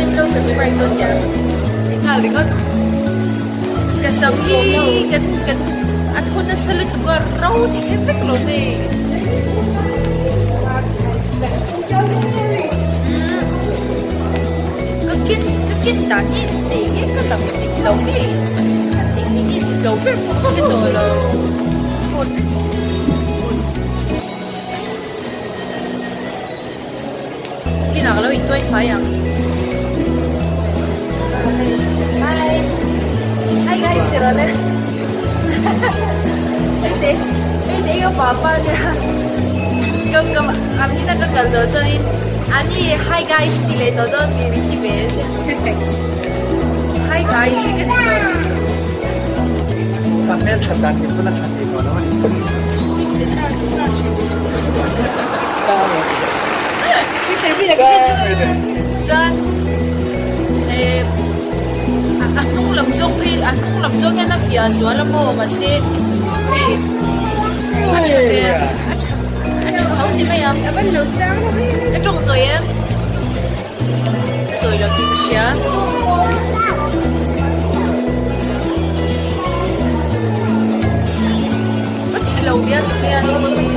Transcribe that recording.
chuan in lo subscribe dawn nia. Nghal ringawt. Ka sam hi kan kan a thaw nasa lutuk a ro chhe vek lo hei. Ka ken ka ken dan hi nei nge ka lam dik lo nge ka tih ni nge dik lo ber pawh ka hre tawh lo. Kinah ka lo intuai fai ang. Hi. Hi guys, ti rawh le. Hei te, hei te ka papa nia. Kam kam a hmina ka kal zawh chuanin ani hi guys ti leh tawh dawn tih min ti ve a sia. Hi guys hi ka ti tawh. Ka hmel that dan nih pawn a that thei tawh lo a ni. Ui che sha sha hrim hrim. Chuan eh a hnung lam zawng phei a hnung lam zawng hian a fiah zual a maw mahse hei a tha ve a tha a tha tho ni mai a ka tawng zawi em ka zawi lo tih ka hria. Ka chhe lo viau ta mai a hei hi.